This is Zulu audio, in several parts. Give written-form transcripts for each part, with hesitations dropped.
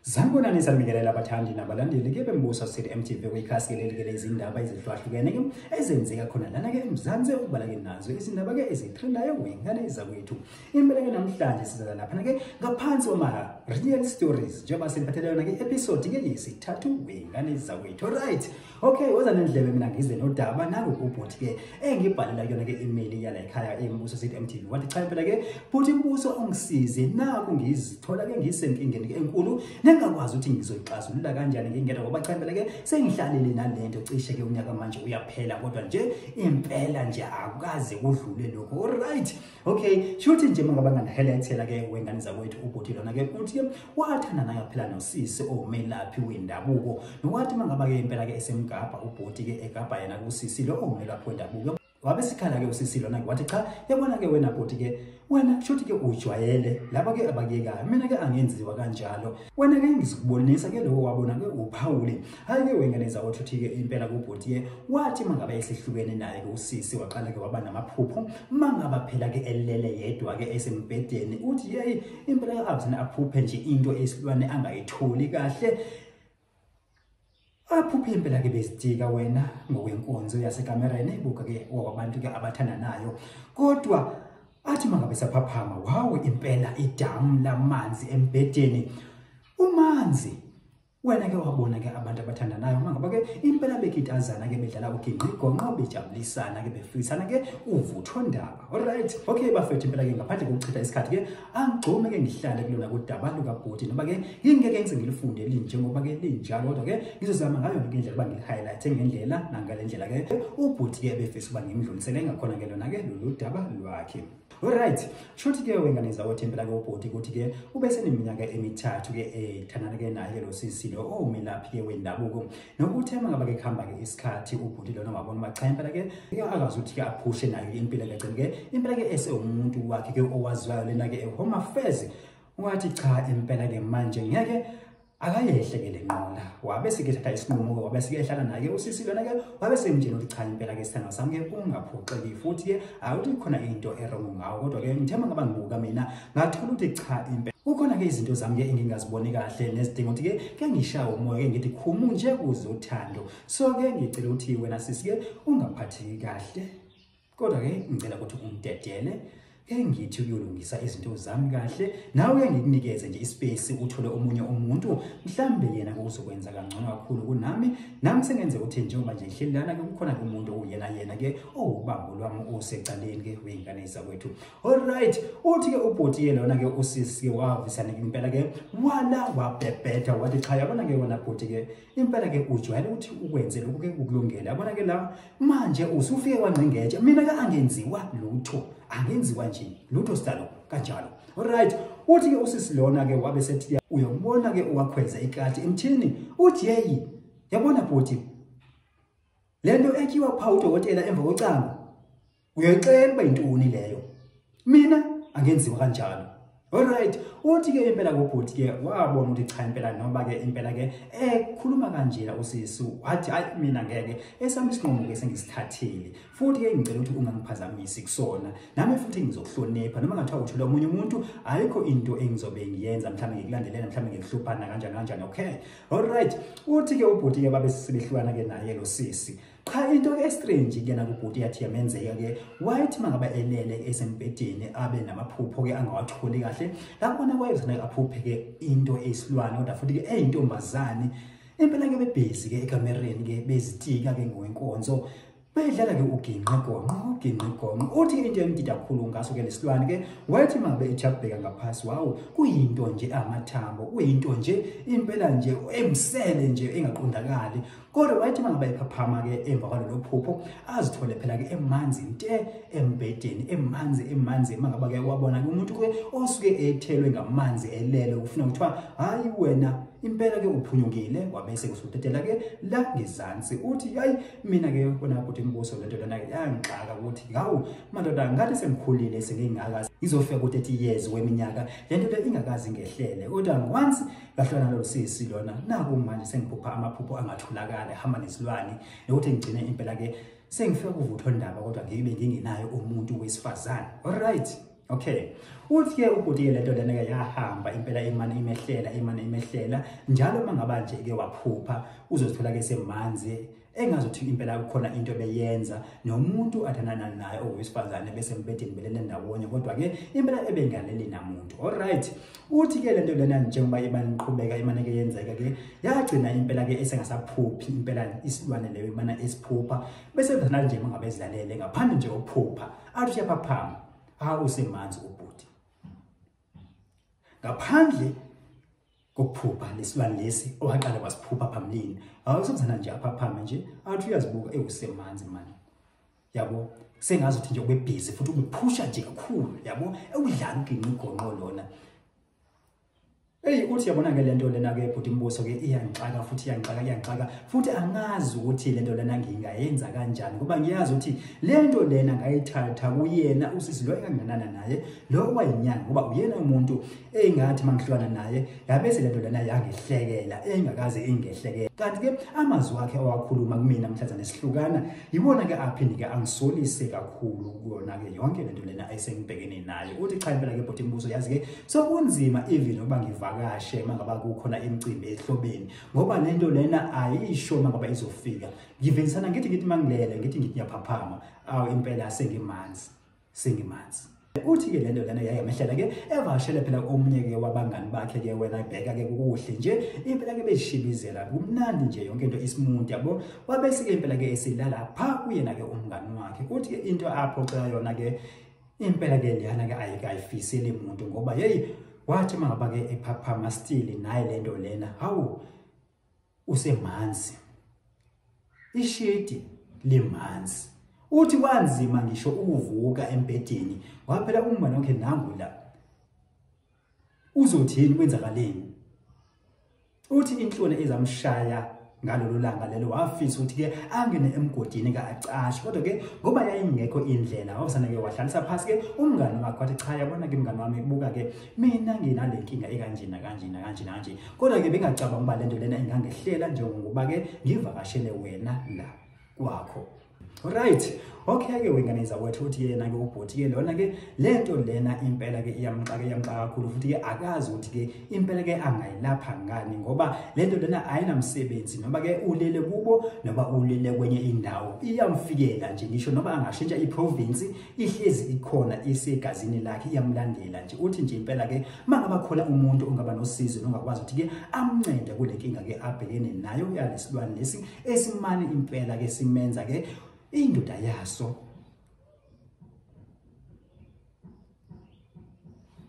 Sanibonani sanibingelela abathandi nabalandeli ke beMbuso City MTV kuyikhasi ke lezindaba ezihlukahlukene ke ezenzeka khona lana ke eMzansi ukubala ke nazo izindaba ke ezitrendayo wengane zakwethu. Impela ke namhlanje siza lapha ke ngaphansi kwama real stories njengoba siphathele yona ke episode ke yesithathu wengane zakwethu. Alright. Okay, woza nendlebe mina ngize nodaba naku ubhuti ke engibhalela kuyona ke email yala ekhaya eMbuso City MTV. Wathi cha impela ke bhuti Mbuso ungisize naku ngizithola ke ngisenkingeni ke enkulu ngakwazi ukuthi ngizoyixazulula kanjani ngingena ngoba cha impela ke sengihlalele nalento cishe ke unyaka manje uyaphela kodwa nje impela nje akukaze kudlule lokho. Alright, okay, shuthi nje mangaba ngani-highlightela ke wengane zakwethu ubhuti lona ke uthi ke wathandana ngaphela nosisi omelaphi wendabuko nowathi mangaba ke impela ke esemgabha ubhuti ke egabha yena kusisi lo omelaphi wendabuko. Wabe sikhala ke usisi lona wathi cha yabona ke wena bhuti ke wena shuthi ke ujwayele laba ke abakuyekayo mina ke angenziwa kanjalo wena ke ngizokubonisa ke lokho wabona ke uphawule. Hayi ke wengane zakwethu uthi ke impela kubhuti ke wathi mangabe esehlukene naye ke usisi waqala ke waba namaphupho mangaba phela ke elele yedwa ke esembhedeni uthi hey impela ke abuzana aphuphe nje into esilwane angayitholi kahle. Aphuphe impela ke bezitika wena ngokwenkonzo yasekamereni buka ke wabantu ke abathandanayo kodwa athi mangabe saphaphama wawu impela idamu lamanzi embhedeni umanzi. Wena ke wabona ke abantu abathandanayo mangaba ke impela bekitazana ke bedlala uginqigonqo bejabulisana ke befisana ke uvuthondaba. Alright, okay bafethu impela ke ngaphandle kokuchitha isikhathi ke angigxume ke ngihlale kulona kudaba lukabhuti noma ke ngingeke ngize ngilifunde linjengoba ke linjalo kodwa ke ngizozama ngayo yonke indlela ukuba ngili-highlight ngendlela nangale ndlela ke ubhuti ke befisa ukuba ngimdlulisele ngakhona ke lona ke lolu daba lwakhe. Alright, shuthi ke wengane zakwethu impela ke ubhuti ukuthi ke ube seneminyaka emithathu ke ethandana ke naye lo sisi lo omelaphi ke wendabuko nokuthi mangaba ke kuhamba ke isikhathi ubhuti lona wabona uba cha impela ke akazi ukuthi ke aphushe nayo impela ke ke impela ke esewumuntu wakhe ke owaziwayo lena ke Home Affairs wathi cha impela ke manje ngeke akayehle ke lenqola. Wabe sekethatha isinqumo ke wabe sekehlala naye usisi lona ke wabe semtshela ukuthi cha impela ke sithando sami ke ungaphoxeki futhi ke awuthi khona into erong ngawo kodwa ke ngithemba ngaba ngibuka mina ngathola ukuthi cha impela kukhona ke izinto zami ke engingaziboni kahle nezidingo ukuthi ke ke ngishaya umoya ke ngithi khumu nje kuzothando so ke ngicela ukuthi wena sisi ke ungaphatheki kahle kodwa ke ngicela ukuthi ungidedele ke ngithi uyolungisa izinto zami kahle nawe ngikunikeze nje ispace uthole omunye umuntu mhlambe yena uzokwenza kangcono kakhulu kunami nami sengenze ukuthi njengoba nje ngihleli lana ke kukhona umuntu oyena yena ke owubambo lwami osecaleni ke wengane zakwethu. Alright, uthi ke ubhuti ke lona ke usisi ke wavisana ke impela ke wala wabhebhetha wathi cha yabona ke wena bhuti ke impela ke ujwayele ukuthi ukwenze lokhu ke ukulungela yabona ke la manje usufike kwangqingetshe mina ke angenziwa lutho angenziwa nje lutho sidalo kanjalo. Alright, uthi ke usisi lona ke wabe sethi uyobona ke uwakhweza ikati emthini uthi hey yabona bhuti lento etyiwa pha udokotela emva kocango uyoyixela uba yintoni leyo mina angenziwa kanjalo. Alright, uthi ke impela kubhuti ke wabona ukuthi cha impela noma ke impela ke ekhuluma kanjena usisi wathi hayi mina ngeke esami isinqumo ke sengisithathile futhi ke ngicela ukuthi ungangiphazamisi kusona nami futhi ngizokuhlonipha noma ngathiwa uthola omunye umuntu ayikho into engizobe ngiyenza mhlawumbe ngikulandelela mhlawumbe ngikuhluphana kanjani kanjani. Okay, alright, uthi ke ubhuti ke babe sebehlukana ke naye lo sisi. Cha into estrange kuyena kubhuti yathi yamenzeka ke wathi mangaba elele esembhedeni abe namaphupho ke angawatholi kahle lapho kwayezana aphuphe ke into eyisilwane kodwa futhi ke eyintombazane impela ke bebhizi ke ekamereni ke bezitika ke ngokwenkonzo bedlala ke uginqigonqo uginqigonqo. Uthi into emdida kakhulu ngaso ke lesilwane ke wathi mangabe ejabheka ngaphasi wawo kuyinto nje amathambo kuyinto nje impela nje emsele nje engaqondakali kodwa wathi mangabe ephaphama ke emva kwalelo phupho azithole phela ke emanzi nte embhedeni emanzi emanzi mangaba ke wabona ke umuntu ke osuke ethelwe ngamanzi elele ufuna kuthiwa hayi wena impela ke uphunyukile wabese kusudedela ke la ngezansi. Uthi hayi mina ke wena bhuti Mbuso lento lena yangixaka ukuthi hawu madoda ngathi sengikhulile sengingaka ngizofika ku 30 years weminyaka lento le ingakazi ngehlele kodwa once ngahlwana lo sisi lona naku manje sengiphupha amaphupho angatholakala ehamba nesilwane ukuthi ngigcine impela ke sengifika kuvuthondaba kodwa ngibe ngingenayo umuntu wesifazane. Alright, Okay, uthi ke ubhuti ke lento lena ke yahamba impela imane imehlela imane imehlela njalo mangaba nje ke waphupha uzozithola ke semanzi engazothi impela kukhona into beyenza nomuntu athandana naye owesifazane bese embedeni belele ndawonye, kodwa ke impela ebengaleli namuntu. Alright, uthi ke lento lena njengoba imane iqhubeka imane ke yenzeka ke yagcina impela ke esengasaphuphi impela isilwane leyo imana esiphupha, bese mthana nje mangabe ezidlalele ngaphandle nje uphupha athi uyaphaphama, ha usemanzi ubhuti ngaphandle kokuphupha lesilwane lesi owaqala wasiphupha phambilini. Awusemzana nje aphaphama nje athi uyazibuka ewusemanzi mani, yabo, sengazi ukuthi nje ube busy futhi ubephusha nje kakhulu, yabo, ewudlala uginqa igonqo lona. Hey, uthi yabona ke lento lena ke bhuti Mbuso ke iyangixaka futhi iyangixaka iyangixaka futhi angazi ukuthi lento lena ngingayenza kanjani, ngoba ngiyazi ukuthi lento lena ngayithatha kuyena usisi lo enganginana naye lo wayinyanga, ngoba uyena umuntu engathi mangihlukana naye yabese lento lena yangihlekela engakaze ingehlekela. Kanti ke amazwi akhe owakhuluma kumina mhlazane sihlukana yibona ke aphinde ke angisolise kakhulu kuyona ke yonke lento lena ayisengibhekene nayo. Uthi cha impela ke bhuti Mbuso, yazi ke sokunzima even ngoba ngivakashe mangaba kukhona imicimbi ehlobeni, ngoba lento lena ayisho mangaba izofika. Ngivenisana ngithi mangilele ngithi ngiyaphaphama, awu impela sengimanzi sengimanzi. Uthi ke lento lena yayamehlela ke evashele phela omunye ke wabangani bakhe ke, wena ibheka ke kuhle nje impela ke bezishibizela kumnandi nje yonke into isimuntu, yabo. Wabese ke impela ke esilala pha kuyena ke umngani wakhe. Uthi ke into aphoxela yona ke impela ke leyana ke ayikayifiseli umuntu, ngoba hey wathi mangaba ke ephaphama still naye lento lena, hawu usemanzi ishidi limanzi. Uthi kwanzima ngisho ukuvuka embedeni, waphela umngane wakhe nangu la, uzothini kwenzakaleni. Uthi inhloni ezamshaya ngalolu langa lelo wafisa ukuthi ke angene emgodini ka acashe, kodwa ke ngoba yayingekho indlela wabusana ke wahlalisa phansi ke umngane wakhe wathi cha yabona ke mngane wami, buka ke mina nginale nkinga ekanjena kanjena kanjena kanje, kodwa ke bengacabanga uba lento lena ingangehlela njengoba ke ngivakashele wena la kwakho. Alright, okay ke wengane zawethu, uthi yena ke ubhuti ke lona ke lento lena impela ke iyamxaka iyamxaka kakhulu futhi ke akazi ukuthi ke impela ke angayilapha ngani, ngoba lento lena ayinamsebenzi noma ke ulele kubo noma ulele kwenye indawo, iyamfikela nje ngisho noma angashintsha iprovince ihlezi ikhona isegazini lakhe iyamlandela nje. Uthi nje impela ke mangaba khona umuntu ongaba nosizo nongakwazi ukuthi ke amncede kule nkinga ke abhekene nayo yalesilwane lesi esimane impela ke simenza ke indoda yaso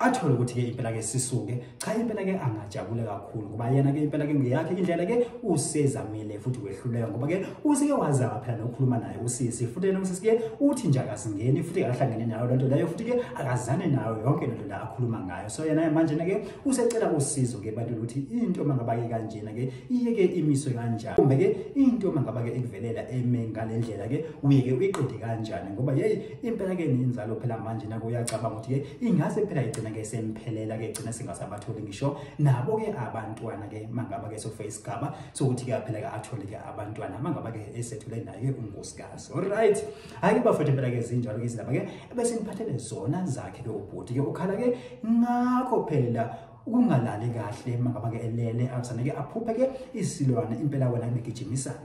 athole ukuthi ke impela ke sisuke, cha impela ke angajabula kakhulu, ngoba yena ke impela ke ngeyakhe indlela ke usezamile futhi wehluleka, ngoba ke useke wazama phela nokukhuluma naye usisi, futhi yena usisi ke uthi nje akasingeni futhi akahlangene nayo lento leyo, futhi ke akazane nayo yonke lento la akhuluma ngayo. So yena manje ke usecela usizo ke abantu ukuthi into mangaba ke kanjena ke iye ke imiswe kanjani, kumbe ke into mangaba ke ekuvelela eme ngalendlela ke uye ke uyiqede kanjani, ngoba hey impela ke nenzalo phela manje na kuyacabanga ukuthi ke ingase phela igcina ke semphelela ke igcina singasabatholi ngisho nabo ke abantwana ke mangaba ke sokufika isigaba sokuthi ke phela ke athole ke abantwana mangaba ke esethule naye unkosikazi. Alright, hayi bafethu impela ke zinjalo ke izindaba ke ebese niphathele zona zakhe ke ubhuti ke ukhala ke ngakho phela ukungalali kahle mangaba ke elele akusana ke aphuphe ke isilwane impela wena begijimisana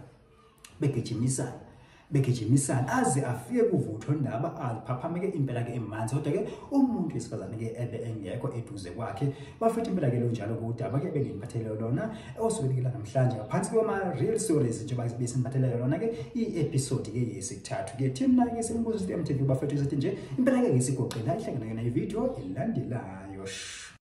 begijimisana begijimisana aze afike kuvutho ndaba aliphaphame ke impela ke emanzi, kodwa ke umuntu wesifazane ke ebe engekho eduze kwakhe. Bafethu impela ke lonjalo kodaba ke benginiphathele lona osukwini ke namhlanje ngaphansi kwama real stories njengoba besiniphathele lona ke i-episode ke yesithathu ke thina ke simbuzo MTV bafethu sithi nje impela ke ngisigoqela ihlangana ke na video elandelayo.